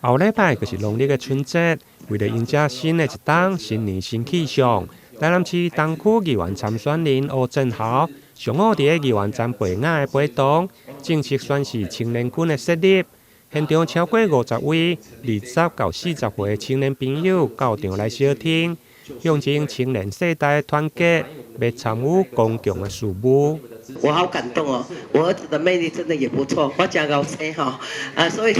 後禮拜就是農曆的春節，為著迎接新的一冬，新年新氣象，台南市東區議員參選人歐正豪上午佇咧議員詹貝雅的陪同，正式宣誓青年軍的設立。現場超過50位20到40歲的青年朋友到場來相聽，象徵青年世代團結，欲參與公共的事務。我好感動哦！我兒子的魅力真的也不錯，我誠𠢕生哈啊，所以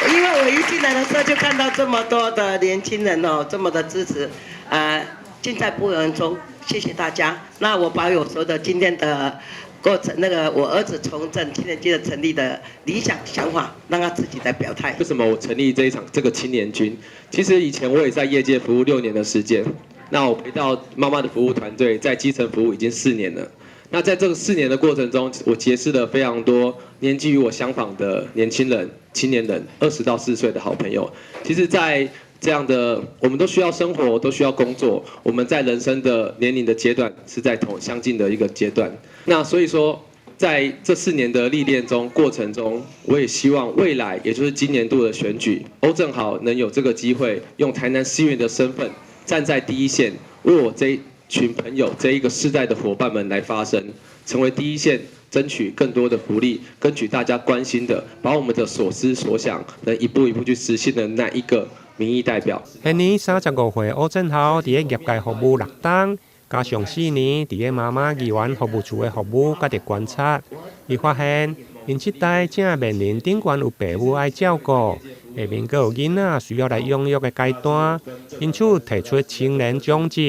因為我一進來的時候就看到這麼多的年輕人哦，這麼的支持，啊，盡在不言中，謝謝大家。那我把我說的今天的過程，那個我兒子從政青年軍的成立的理想想法，讓他自己來表態。為什麼我成立這一場這個青年軍？其實以前我也在業界服務6年的時間，那我回到媽媽的服務團隊，在基層服務已經四年了。那在這個四年的過程中，我結識了非常多年紀與我相仿的年輕人、青年人，20到40歲的好朋友。其實，在這樣的，我們都需要生活，都需要工作。我們在人生的年齡的階段是在同相近的一個階段。那所以說，在這四年的歷練中過程中，我也希望未來，也就是今年度的選舉，歐正豪能有這個機會，用台南市議員的身份站在第一線，為我這群朋友、這一個世代的夥伴們來發聲，成為第一線，爭取更多的福利，爭取大家關心的，把我們的所思所想，能一步一步去實現的那一個民意代表。現年35歲歐正豪佇咧業界服務6冬，加上4年佇咧媽媽議員服務處的服務，佮著觀察，伊發現𪜶這代正面臨頂懸有爸母愛照顧，下面閣有囡仔需要來養育的階段，因此提出青年從政、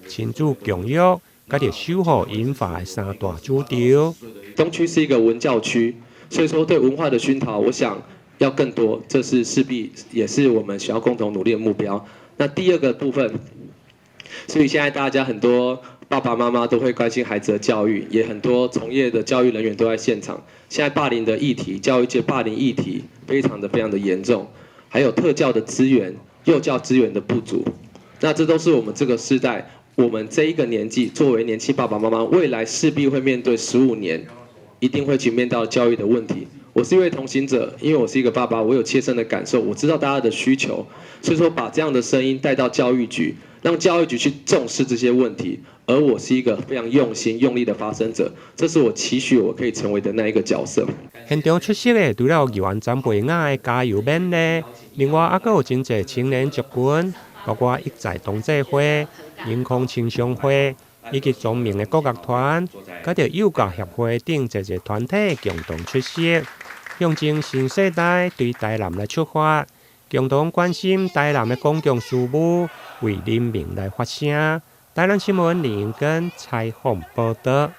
親子共育、佮著守護銀髮的三大主軸。東區是一個文教區，所以說對文化的熏陶，我想要更多，這是勢必也是我們需要共同努力的目標。那第二個部分，所以現在大家很多爸爸媽媽都會關心孩子的教育，也很多從業的教育人員都在現場。現在霸凌的議題，教育界霸凌議題非常的非常的嚴重，還有特教的資源、幼教資源的不足，那這都是我們這個世代，我們這一個年紀，作為年輕爸爸媽媽，未來勢必會面對15年，一定會去面對到教育的問題。我是一位同行者，因為我是一個爸爸，我有切身的感受，我知道大家的需求，所以說把這樣的聲音帶到教育局，讓教育局去重視這些問題。而我是一個非常用心用力的發聲者，這是我期許我可以成為的那一個角色。現場出席的除了議員詹貝雅的加油勉勵，另外猶閣有真濟青年族群，包括育才同濟會、榮康青商會以及莊明的國樂團，佮著幼教協會等濟濟團體共同出席，象徵新世代對台南來出發，共同關心台南的公共事務，為人民來發聲。台南新聞林英根採訪報導。